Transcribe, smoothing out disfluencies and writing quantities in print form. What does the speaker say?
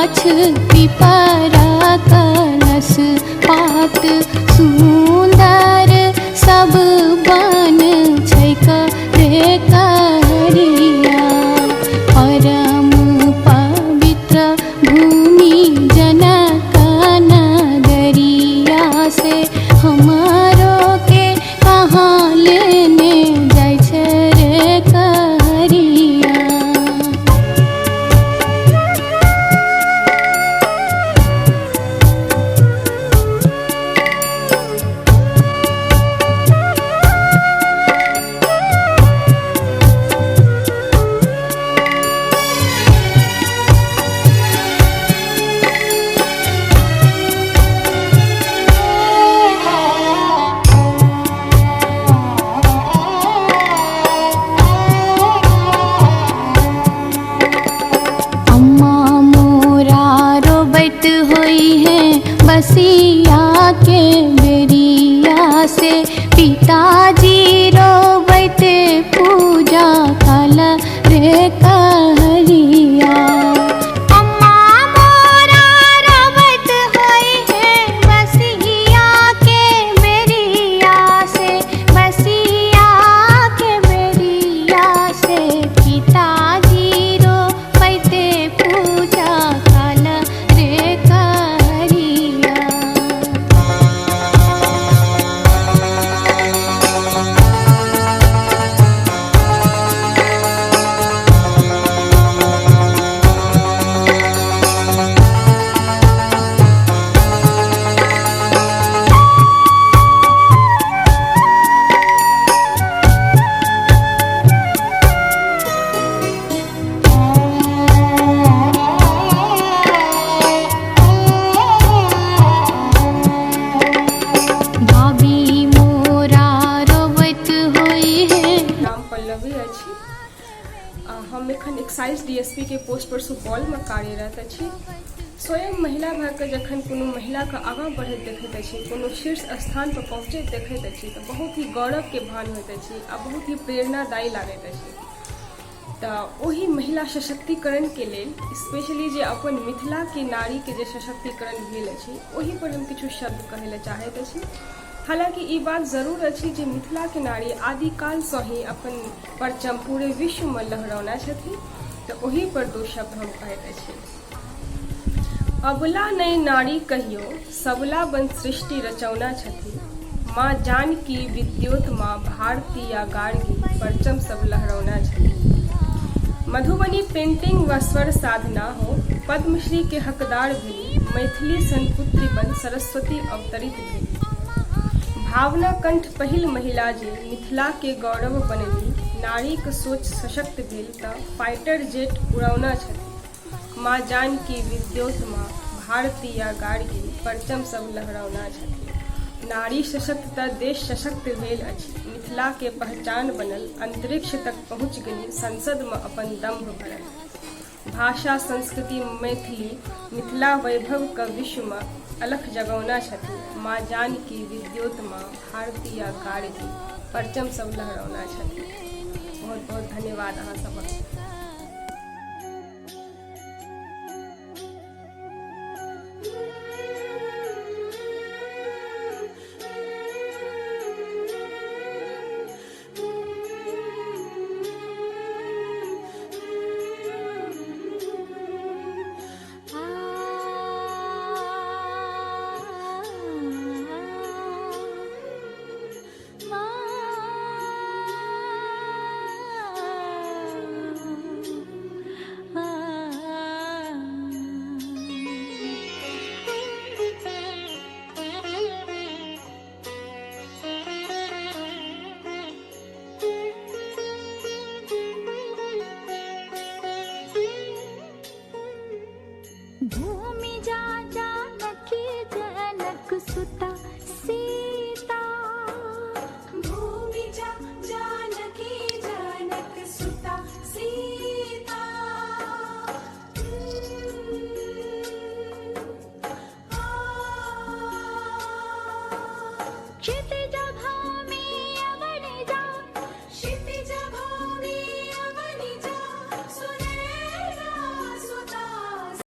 गाछ पिपरा कलश पात सुन्दर सब बन छैक रे कहरिया। परम पवित्र भूमि जनक नगरिया से हमारो के कहाँ लेने जाइ छै रे कहरिया। अम्मा मोरा रोबैत होई है बसिया के बेरिया से, पिताजी रोबैत पूजा काल रे कहरिया। अम्मा मोरा रोबैत होई है बसिया के बेरिया से, बसिया के बेरिया से, पिताजी रोबैत पूजा काल रे कहरिया। भाभी मोरा रोबैत होई है। नाम पल्लवी अछि। हम एखन एक्साइज डीएसपी के पोस्ट पर सुपौलमे कार्यरत अछि। स्वयं महिला भऽ कऽ जखन कोनो महिलाके आगाँ बढ़ैत देखैत अछि, कोनो शीर्ष स्थान पर पहुँचैत देखैत अछि तऽ बहुत ही गौरवके भान होइत अछि आ बहुत ही प्रेरणादायी लागैत अछि। तऽ ओहि महिला सशक्तिकरणके लेल स्पेशली जे अपन मिथिलाके नारीके जे सशक्तिकरण भेल अछि ओहि पर हम किछु शब्द कहै लए चाहैत अछि। हालाँकि ई बात जरूर अछि जे मिथिलाके नारी आदिकालसँ ही अपन परचम पूरे विश्वमे लहरौने छथिन, तऽ ओहि पर दू शब्द हम कहैत अछि। अबला नहि नारी कहियो सबला बन सृष्टि रचौना छथि, माँ जानकी विद्योत माँ भारती या गार्गी परचम सब लहरौना छथि। मधुबनी पेंटिंग व स्वर साधना हो पद्मश्री के हकदार भेली, मैथिली सन पुत्री बन सरस्वती अवतरित भेली। भावना कंठ पहिल महिला जे मिथिला के गौरव बनली, नारीक सोच सशक्त भेल त फाइटर जेट उड़ौना छथि। माँ जानकी विद्योत माँ भारती या गार्गी परचम सब लहरौना छथि। नारी सशक्त त देश सशक्त भेल अछि, मिथिला के पहचान बनल, अंतरिक्ष तक पहुँच गेली, संसद मे अपन दम्भ भरल। भाषा संस्कृति मैथिली मिथिला वैभव क विश्व मे अलख जगौना छथि। माँ जानकी विद्योत माँ भारती या गार्गी परचम सब लहरौना छथि। बहुत बहुत धन्यवाद अहाँ सबक। भूमि जा जानकी जनक सुता सीता, भूमि जा जानकी जनक सुता सीता। चित